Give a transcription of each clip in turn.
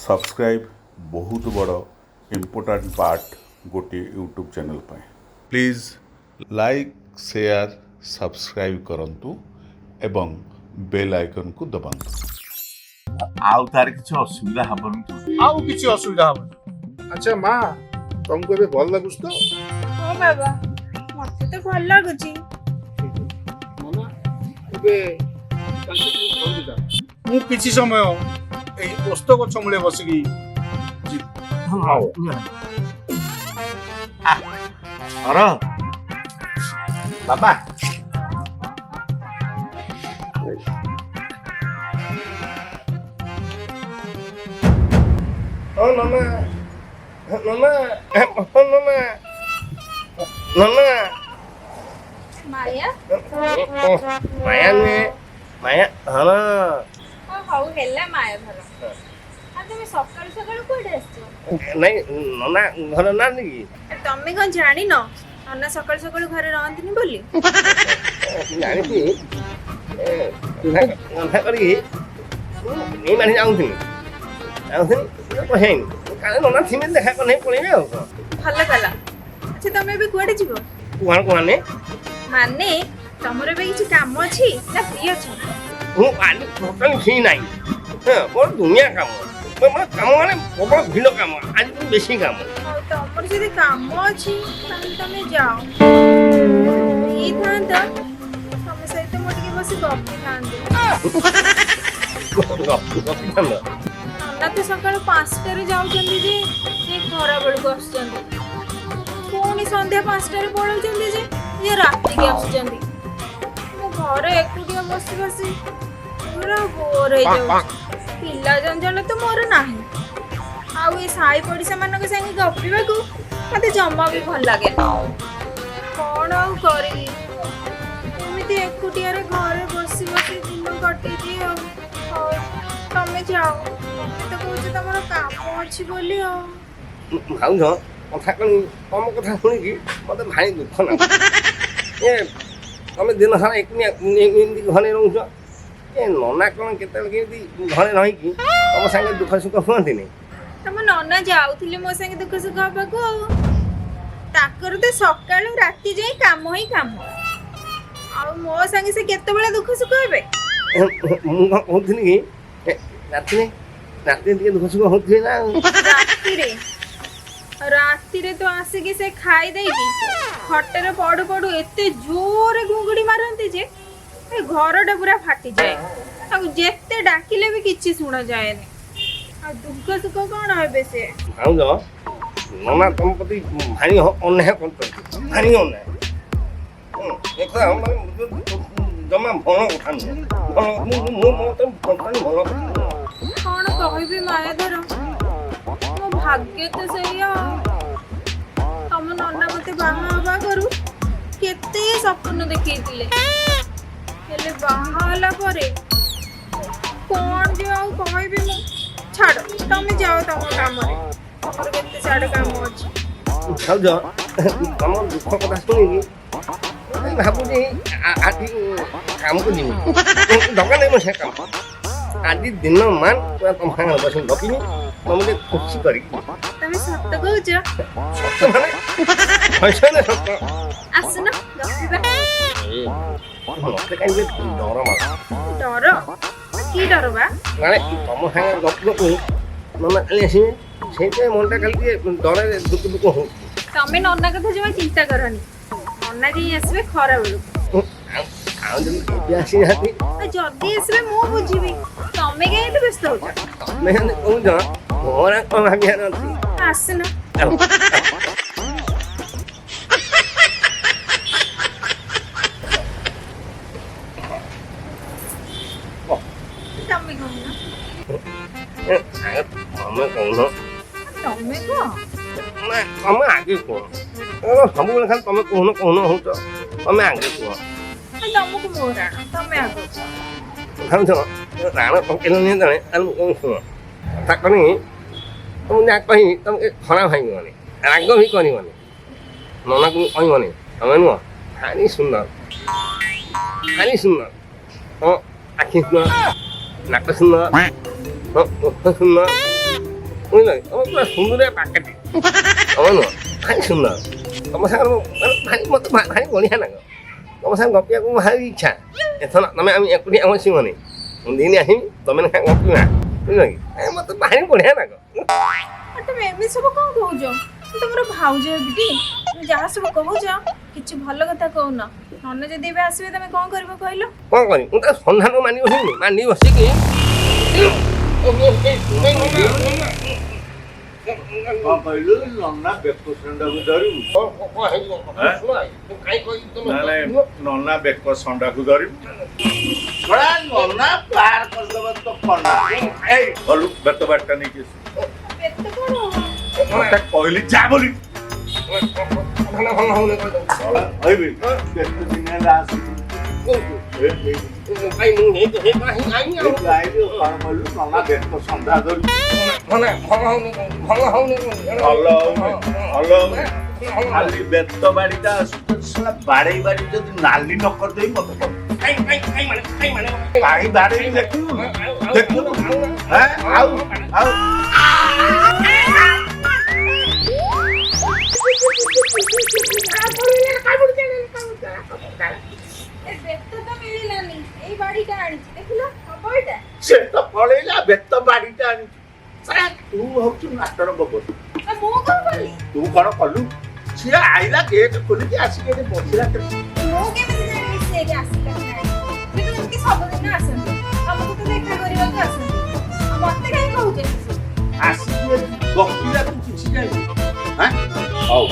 Subscribe ବହୁତ ବଡ଼ important part ଗୋଟିଏ ୟୁଟ୍ୟୁବ୍ ଚ୍ୟାନେଲ୍ ପାଇଁ। ପ୍ଲିଜ୍ ଲାଇକ୍, ସେୟାର, ସବସ୍କ୍ରାଇବ୍ କରନ୍ତୁ ଏବଂ ବେଲ୍ ଆଇକନ୍କୁ ଦବାନ୍ତୁ। ଆଉ ତାର କିଛି ଅସୁବିଧା ହବନି ତ? ଆଉ କିଛି ଅସୁବିଧା ହବନି। ଆଚ୍ଛା ମା, ତମକୁ ଏବେ ଭଲ ଲାଗୁଛି ତ? ହଁ ବାବା, ମତେ ତ ଭଲ ଲାଗୁଛି। ନନା, ଏବେ ତାଙ୍କୁ ଟିକେ ଘରକୁ ଯାଅ। ମୁଁ କିଛି ସମୟ ଏଇ ଓସ୍ତ ଗଛ ମୂଳେ ବସିକି ଯିବି। ହଉ, ହର ବାବା। ହଁ ନନା, ନନା, ହଁ ନନା, ନନା। ମାୟା। ମାୟା ନୁହେଁ, ମାୟା ଧର। ହଁ, ହଉ ହେଲା, ମାୟା ଧର। ଆଉ ତମେ ସକାଳୁ ସକାଳୁ କୁଆଡେ ଆସିଛ? ନାଇଁ, ନନା ଘରେ ନାହାନ୍ତି କି? ତମେ କଣ ଜାଣିନ ନନା ସକାଳୁ ସକାଳୁ ଘରେ ରହନ୍ତିନି ବୋଲି? ଜାଣିଛି। କଥା କରିକି ମୁଁ ଏଇ ମାନେ ଯାଉଥିଲି ଯାଉଥିଲି, ହେଇନି କାଳେ ନନା ଥିବେ, ଦେଖା କରି ପଳେଇବେ ଆଉ କଣ। ଭଲ କଲ। ଆଚ୍ଛା, ତମେ ଏବେ କୁଆଡେ ଯିବ? କୁଆଣ କୁଆନେ? ମାନେ ତମର ଏବେ କିଛି କାମ ଅଛି ନା ଫ୍ରି ଅଛ? ମୁଁ ଆଜି ଟୋଟାଲି ଫ୍ରି ନାହିଁ। ହଁ, ମୋର ଦୁନିଆ କାମ, ମୋର କାମ ମାନେ ପ୍ରବଳ ଭିଡ଼ କାମ, ଆଜି ପୁଣି ବେଶୀ କାମ। ହଉ, ତମର ଯଦି କାମ ଅଛି ତାହେଲେ ତମେ ଯାଅ। ଫ୍ରି ଥାନ୍ତ, ତମ ସହିତ ମୁଁ ଟିକେ ବସି ଗପିଥାନ୍ତି। ଗପିଥାନ୍ତ? ନନା ତ ସକାଳୁ 5ଟାରେ ଯାଉଛନ୍ତି ଯେ ସେ ଖରା ବେଳକୁ ଆସୁଛନ୍ତି, ପୁଣି ସନ୍ଧ୍ୟା 5ଟାରେ ପଳଉଛନ୍ତି ଯେ ଇଏ ରାତିକି ଆସୁଛନ୍ତି। ମୁଁ ଘରେ ଏକୁଟିଆ ବସି ବସି ପୁରା ବୋର ହେଇଯାଉଛି। ପିଲା ଜଞ୍ଜାଳ ତ ମୋର ନାହିଁ, ଆଉ ଏ ସାହି ପଡ଼ିଶା ମାନଙ୍କ ସାଙ୍ଗେ ଗପିବାକୁ ମତେ ଜମା ବି ଭଲ ଲାଗେନି। କଣ ଆଉ କରିବି, ଏମିତି ଏକୁଟିଆରେ ଘରେ ବସି ବସି ଦିନ କଟେଇଦିଏ। ଆଉ ହଉ, ତମେ ଯାଅ, ତମେ ତ କହୁଛ ତମର କାମ ଅଛି ବୋଲି। ଆଉ ଭାଉଜ, କଥା କଣ, ତମ କଥା ଶୁଣିକି ମତେ ଭାରି ଦୁଃଖ ଲାଗୁଛି। ଏ ତମେ ଦିନ ସାରା ଏକୁଟିଆ ଏମିତି ଘରେ ରହୁଛ, ଏ ନନା କଣ କେତେବେଳେ କେମିତି ଘରେ ରହିକି ତମ ସାଙ୍ଗେ ଦୁଃଖ ସୁଖ ହୁଅନ୍ତିନି? ତମ ନନା ଯାଉଥିଲେ ମୋ ସାଙ୍ଗେ ଦୁଃଖ ସୁଖ ହବାକୁ, ଆଉ ତାଙ୍କର ତ ସକାଳୁ ରାତି ଯାଏ କାମ ହିଁ କାମ, ଆଉ ମୋ ସାଙ୍ଗେ ସେ କେତେବେଳେ ଦୁଃଖ ସୁଖ ହେବେ? ମୁଁ କଣ କହୁଥିଲି କି, ରାତିରେ ରାତିରେ ଟିକେ ଦୁଃଖ ସୁଖ ହଉଥିବେ ନା ଆଉ? ରାତିରେ ରାତିରେ ତ ଆସିକି ସେ ଖାଇ ଦେଇକି ଖଟରେ ପଡୁ ପଡୁ ଏତେ ଜୋରେ ଘୁଙ୍ଗୁଡି ମାରନ୍ତି ଯେ ଏ ଘରଟା ପୁରା ଫାଟିଯାଏ। ତାକୁ ଯେତେ ଡାକିଲେ ବି କିଛି ଶୁଣାଯାଏନି, ଆଉ ଦୁଃଖ ସୁଖ କଣ ହେବେ ସେ? ଭାଉଜ, ନନା ତମ ପ୍ରତି ଭାରି ଅନ୍ୟାୟ କରୁଛନ୍ତି, ଭାରି ଅନ୍ୟାୟ। ଏକଥା ମାନେ ଜମା ଭଲ କଥା ନୁହେଁ। ଭଲ ମୁଁ ମତେ ଭଲ କଥା ନୁହେଁ। କଣ କହିବି ମାୟାଧର, ମୋ ଭାଗ୍ୟ ତ ସେଇଆ। ତମ ନନା ମତେ ବାହା ହବା ଆଗରୁ କେତେ ସ୍ୱପ୍ନ ଦେଖେଇଥିଲେ, ହେଲେ ବାହା ହେଲା ପରେ କଣ ଯେ ଆଉ କହିବି ମୁଁ। ଛାଡ, ତମେ ଯାଅ ତମ କାମରେ, ତମର କେତେ ସିଆଡେ କାମ ଅଛି। ଭାଉଜ, ତମ ଦୁଃଖ କଥା ଶୁଣିକି ଭାବୁଛି ଆଜି କାମକୁ ଯିବି, ଦରକାର ନାହିଁ ମୋ ସେ କାମ। ଆଜି ଦିନ ମାନ ପୁରା ତମ ସାଙ୍ଗରେ ବସିକି ଗପିବି, ତମକୁ ଟିକେ ଖୁସି କରିକି। ତମେ ସତ କହୁଛ? ସତ ମାନେ ଶହେ ସତ। ଆସୁନ ଗପିବା। ମତେ କାହିଁକି ଡର ମାଡୁଛି। ଡର? କି ଡର ବା? ମାନେ ତମ ସାଙ୍ଗରେ ଗପୁ ଗପୁ ନନା କାଲି ଆସିବେ, ସେଇଥିପାଇଁ ମନଟା ଖାଲି ଟିକେ ଡରରେ ଦୁଃଖ ଦୁଃଖ ହଉଛି। ତମେ ନନା କଥା ଜମା ଚିନ୍ତା କରନି, ନନା ଯାଇ ଆସିବେ ଖରା ବେଳକୁ। ଆଉ ଯଦି ଏବେ ଆସିନାହାନ୍ତି? ଆଉ ଯଦି ଆସିବେ ମୁଁ ବୁଝିବି, ତମେ କାହିଁ ଏତେ ବ୍ୟସ୍ତ ହଉଛ? ତମେ ଯଦି କହୁଛ, ମୋର ଆଉ କଣ ଭାବିବାର ଅଛି? ଆସୁନ। ଆଉ ତମେ କହୁନ। ତମେ କହୁନ। ତମେ କୁହ। ନା, ତମେ ଆଗେ କୁହ। ସବୁବେଳେ ଖାଲି ତମେ କହୁନ କହୁନ ହଉଛ, ତମେ ଆଗେ କୁହ। ତମକୁ ମୋ ରାଣ, ତମେ ଆଗ କୁହ। ଭାବୁଛ ରାଣ ପକେଇଲନି ଯେତେବେଳେ, ତାହେଲେ ମୁଁ କଣ, ଶୁଣ, କଥା କଣ, ତମକୁ ଯାହା କହିବି ତମେ ଖରାପ ଭାବିବନି, ରାଗ ବି କରିବନି, ନନାକୁ ବି କହିବନି। ତମେ ନୁହଁ ଭାରି ସୁନ୍ଦର, ଭାରି ସୁନ୍ଦର। ତମ ଆଖି ସୁନ୍ଦର, ନାକ ସୁନ୍ଦର, ଓଠ ସୁନ୍ଦର। ବୁଝିଲ କି? ତମେ ପୁରା ସୁନ୍ଦରିଆ ପାକେଟି, ତମେ ନୁହଁ, ଭାରି ସୁନ୍ଦର। ତମ ସାଙ୍ଗରେ ମାନେ ଭାରି ମତେ ଭାରି ବଢ଼ିଆ ଲାଗ। ତମ ସାଙ୍ଗେ ଗପିବାକୁ ଭାରି ଇଚ୍ଛା। ଏଥର ତମେ ଆମେ ଏକୁଟିଆ ବସିବନି, ମୁଁ ଦିନେ ଆସିବି, ତମେ ଲେଖା ଗପିବା, ବୁଝିଲ କି? ଏ ମତେ ଭାରି ବଢ଼ିଆ ଲାଗ। ଆଉ ତମେ ଏମିତି ସବୁ କଣ କହୁଛ? ମୁଁ ତମର ଭାଉଜ ହେବି ଟି। ତମେ ଯାହା ସବୁ କହୁଛ କିଛି ଭଲ କଥା କହୁନ। ନନା ଯଦି ଏବେ ଆସିବେ ତମେ କଣ କରିବ କହିଲ? କଣ କରିବି? ମୁଁ ତା ସନ୍ଧାନ ମାନି ବସିବିନି, ମାନି ବସିକି। କଣ କହିଲୁ? ନନା ବେକ ଷଣ୍ଢାକୁ ଧରିବୁ? ନାଇଁ, ନନା ବେକ ଷଣ୍ଢାକୁ ଧରିବୁ? ଶଳା ନନା ପାର କରିଦବ ତ କନା। ଏଇ ଗଲୁ, ବେତ ବାଟଟା ନେଇକି ଆସିବୁ। ବେତ କଣ ହବ? ମତେ କହିଲି ଯା ବୋଲି। କହିବି, କେତେ ଦିନ ହେଲା ଆସିବୁ? ଆଇଲି, କଣ କହିଲୁ? ନନା ବେକ ଷଣ୍ଢା ଧରିବୁ। ଭଲ ହଉନି, ଭଲ ହଉନି। ଖାଲି ବେତ ବାଡ଼ିଟା ଆସୁଛି, ଶଳା ବାଡ଼େଇ ବାଡ଼ି ଯଦି ନାଲି ନ କରିଦେଇ ମତେ କହ। କାହିଁ ବାଡ଼େଇ ଦେଖିବୁ, ଦେଖିବୁ। ଆଉ ଆଉ ଏ ବେତ ତ ମିଳିଲାନି, ଏଇ ବାଡିଟା ଆଣିଛି, ଦେଖିଲ ହବ ଏଇଟା? ସେ ତ ପଳେଇଲା, ବେତ ବାଡ଼ିଟା ଆଣିଛି। ଶଳା ତୁ ହଉଛୁ ନାଟର ଗୋବର। ଆଉ ମୁଁ କଣ କଲି? ତୁ କଣ କଲୁ? ସିଏ ଆଇଲା, ଗେଟ୍ ଖୋଲିକି ଆସିକି ଏଠି ବସିଲା। ମୁଁ କେମିତି ଜାଣିବି ସେ ଏଠି ଆସିଲା କି ନାହିଁ? ସେ ତ ଏମିତି ସବୁଦିନ ଆସନ୍ତି, ଆମକୁ ତ ଦେଖା କରିବାକୁ ଆସନ୍ତି। ଆଉ ମତେ କାହିଁ କହୁଛନ୍ତି ସେ? ଆସିକି ଏଠି ଗପିଲା, ତୁ କିଛି ଜାଣିନୁ? ହଉ,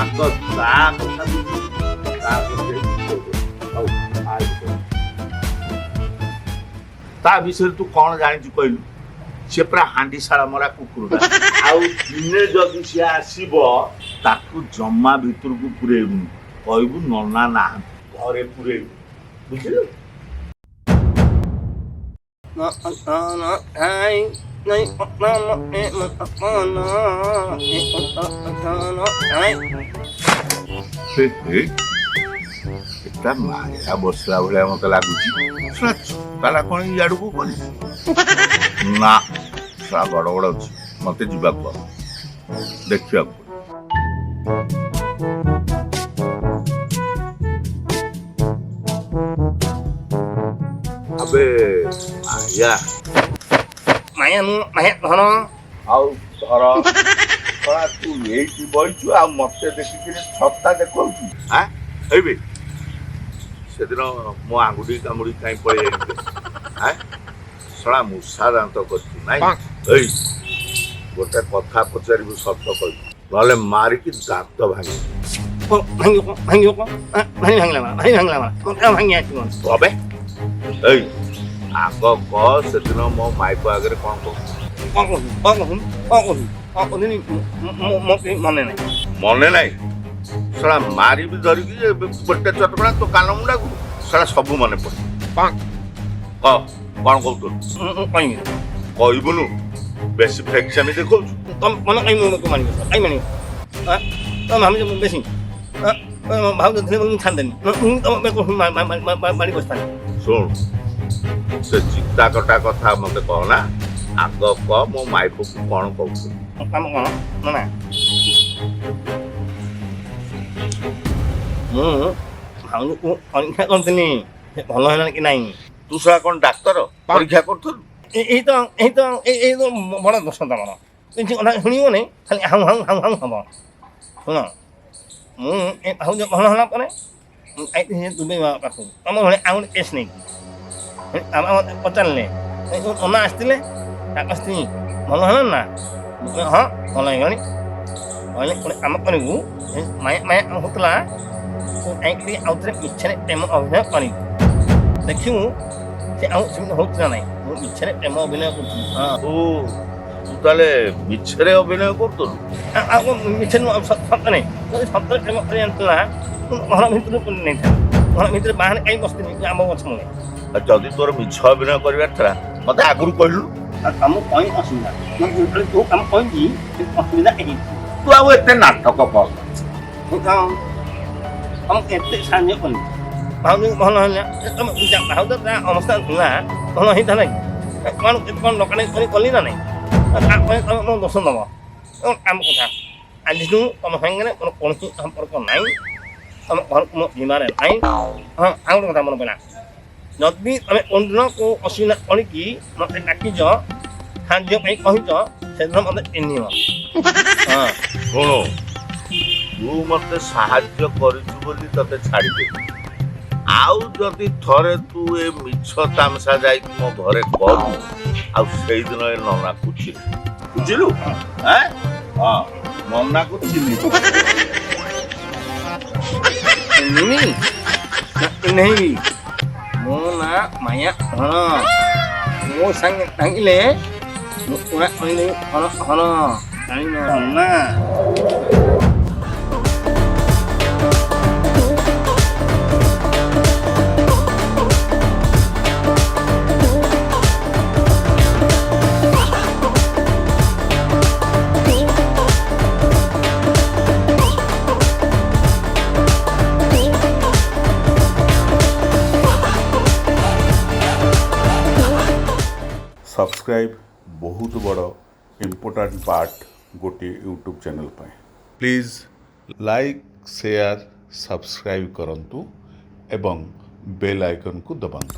ଆଗ ତା କଥା ବୁଝୁ, ତାପରେ ଯାଇକି ତୋ କଥା। ହଉ, ଆଇଲି। ତା ବିଷୟରେ ତୁ କଣ ଜାଣିଛୁ କହିଲୁ? ସେ ପୁରା ହାଣ୍ଡିଶାଳ ମରା କୁକୁରଟା। ଆଉ ଦିନେ ଯଦି ସିଏ ଆସିବ, ତାକୁ ଜମା ଭିତରକୁ ପୁରେଇବୁନି। କହିବୁ ନନା ନାହାନ୍ତି ଘରେ, ପୁରେଇବୁ, ବୁଝିଲୁ? ହେ ହେ, ଏଟା ମାୟା ବସିଲା ଭଳିଆ ମତେ ଲାଗୁଛି। ଶଳା ଛତାଟା କଣ ଇଆଡକୁ କରିଛି? ନା, ଶଳା ଗଡବଡ ଅଛି। ମତେ ଯିବାକୁ ହବ, ଦେଖିବାକୁ ପଡିବ। ଆବେ ମାୟା। ମାୟା ମୁଁ, ମାୟା ଧନ। ଆଉ ଧର, ଶଳା ତୁ ଏଇଠି ବଇଛୁ ଆଉ ମତେ ଦେଖିକିରି ଛତା ଦେଖାଉଛୁ? ଆଁ, ହେଇବେ, ସେଦିନ ମୋ ଆଙ୍ଗୁଠି କାମୁଡି କାହିଁ ପଳେଇ ଯାଇଥିଲେ? ଆଁ, ଶଳା ମୂଷା ଦାନ୍ତ କରିଛୁ ନାଇଁ? ଏଇ, ଗୋଟେ କଥା ପଚାରିବୁ, ସତ କହିବୁ, ନହେଲେ ମାରିକି ଦାନ୍ତ ଭାଙ୍ଗିବି। ଭାଙ୍ଗିବ, ଭାଙ୍ଗିବ, ଭାଙ୍ଗି ଭାଙ୍ଗିଲା, ଭାଙ୍ଗି ଭାଙ୍ଗିଲା, ଭାଙ୍ଗି ଆସିବ। ତବେ ଏଇ, ଆଗ କହ, ସେଦିନ ମୋ ମାଇପ ଆଗରେ କଣ କହୁଛୁ? କଣ କହୁଛୁ? କଣ କହୁଛୁ? କଣ କହୁଛୁ? କଣ କହୁଥିଲି ମୋ ମନେ ନାହିଁ। ମନେ ନାହିଁ? ଶଳା ମାରିବି ଧରିକି ଯେ ଗୋଟେ ଚଟକଣା ତୋ କାନ ମୁଣ୍ଡାକୁ, ଶଳା ସବୁ ମନେ ପଡେ। କହ, କଣ କହୁଥିଲୁ? ମୁଁ କହିବି। କହିବୁନୁ? ବେଶୀ ଫେକ୍ସାମି ଦେଖାଉଛୁ। ତମ ମନେ କାହିଁ ମୁଁ ମାନିବ? କାହିଁ ମାନିବ? ତମେ ଭାବୁଛ ବେଶୀ ଭାଉଜ ଥିଲେ ବୋଲି ମୁଁ ଛାଡ଼ିଦେନି? ମୁଁ ତମ ମାଡ଼ି ବସିଥାନ୍ତି। ଶୁଣ, ସେ ଚିତା କଟା କଥା ମତେ କହନା। ଆଗ କହ, ମୋ ମାଇପକୁ କଣ କହୁଥିଲୁ? କାମ କଣ ନା, ମୁଁ ଭାଉଜକୁ ପରୀକ୍ଷା କରୁଥିଲି ସେ ଭଲ ହେଲାଣି କି ନାହିଁ। ତୁ ଶଳା କଣ ଡାକ୍ତର, ପରୀକ୍ଷା କରୁଥିଲୁ? ଏଇ ତ, ଏଇ ତ, ଏଇ ତ ବଡ଼ ଦୋଷ ତମର। କିଛି କଥା ଶୁଣିବନି, ଖାଲି ହାଉ ହାଉ ହାଉ ହାଉ ହବ। ଶୁଣ, ମୁଁ ଏ ଭାଉଜ ଭଲ ହେଲା ପରେ ମୁଁ ଯାଇଥିଲି ସେ ଦୁବେଇ ବାବା ପାଖକୁ, ତମ ଭଳି ଆଉ ଗୋଟେ କେସ୍ ନେଇକି। ବାବା ମତେ ପଚାରିଲେ, ଏ ଯୋଉ ନନା ଆସିଥିଲେ, ତାଙ୍କ ସ୍ତ୍ରୀ ଭଲ ହେଲା ନା? ମୁଁ କହିଲି, ହଁ, ଭଲ ହେଇଗଲାଣି। କହିଲେ, ଗୋଟେ କାମ କରିବୁ, ଏ ମାୟା ମାୟା ହଉଥିଲା, ତୁ ଯାଇକି ଆଉ ଥରେ ମିଛରେ ପ୍ରେମ ଅଭିନୟ କରିବୁ, ଦେଖିବୁ ସେ ଆଉ ସେମିତି ହଉଛି ନା ନାହିଁ। ମୁଁ ମିଛରେ ପ୍ରେମ ଅଭିନୟ କରୁଥିଲି, ହଁ। ତୁ ତାହେଲେ ମିଛରେ ଅଭିନୟ କରୁଥିଲୁ? ଆଉ କଣ ମିଛରେ ନୁହଁ, ସତରେ। ଯଦି ସତରେ ପ୍ରେମ କରି ଆଣିଥିଲା, ମୁଁ ଘର ଭିତରକୁ ପୁରେଇ ନେଇଥାନ୍ତି। ଘର ଭିତରେ ବାହାରେ କାହିଁ ବସିଥିଲି ଆମ୍ବ ଗଛ ମୂଳେ? ଆଉ ଯଦି ତୋର ମିଛ ଅଭିନୟ କରିବାର ଥିଲା, ମତେ ଆଗରୁ କହିଲୁ। ଆଉ କାମ ପାଇଁ ଅସୁବିଧା, ମୁଁ ଯେତେବେଳେ ଯୋଉ କାମ କହିଛି ସେ ଅସୁବିଧା ହେଇଛି। ତୁ ଆଉ ଏତେ ନାଟକ କର। ମୁଁ ତ ତମକୁ ଏତେ ସାହାଯ୍ୟ କଲି, ଭାଉଜ ଭଲ ହେଲା। ତମ ଭାଉଜ ତା ଅବସ୍ଥା ଥିଲା, ଭଲ ହେଇଥାନ୍ତା କି? କଣ କେତେ କଣ ଦୋକାନ କରି କଲି ନା ନାହିଁ? ତାପରେ ତମେ ମୋ ଦୋଷ ଦେବ। ଆମ କଥା ଆଜିଠୁ ତମ ସାଙ୍ଗରେ ମୋର କୌଣସି ସମ୍ପର୍କ ନାହିଁ, ତମ ଘରକୁ ମୋ ଯିବାରେ ନାହିଁ। ହଁ, ଆଉ ଗୋଟେ କଥା ମନେ ପଡ଼ିଲା, ଯଦି ତମେ କୋଉଦିନ କେଉଁ ଅସୁବିଧା କରିକି ମୋତେ ଡାକିଛ, ସାହାଯ୍ୟ ପାଇଁ କହିଛ, ସେଦିନ ମୋତେ ଚିହ୍ନିବ। ହଁ। ଶୁଣୁ, ତୁ ମତେ ସାହାଯ୍ୟ କରିଛୁ ବୋଲି ତତେ ଛାଡ଼ିଦେବି। ଆଉ ଯଦି ଥରେ ତୁ ଏ ମିଛ ତାମସା ଯାଇକି ମୋ ଘରେ କରୁ, ଆଉ ସେଇଦିନ ଏ ନନାକୁ ଚିହ୍ନି, ବୁଝିଲୁ? ଆଁ? ହଁ, ନନାକୁ ଚିହ୍ନିବୁ। ଚିହ୍ନିବି ନା ଚିହ୍ନେଇବି? ମୋ ନାଁ ମାୟା ହର। ମୋ ସାଙ୍ଗେ ଟାଙ୍ଗିଲେ ମୁଁ ପୁରା କହିଦେବି ହର ହର, ଜାଣିନ ନା? ସବସ୍କ୍ରାଇବ୍ ବହୁତ ବଡ଼ ଇମ୍ପୋର୍ଟାଣ୍ଟ ପାର୍ଟ ଗୋଟିଏ ୟୁଟ୍ୟୁବ୍ ଚ୍ୟାନେଲ୍ ପାଇଁ। ପ୍ଲିଜ୍ ଲାଇକ୍, ସେୟାର, ସବସ୍କ୍ରାଇବ୍ କରନ୍ତୁ ଏବଂ ବେଲ୍ ଆଇକନ୍କୁ ଦବାନ୍ତୁ।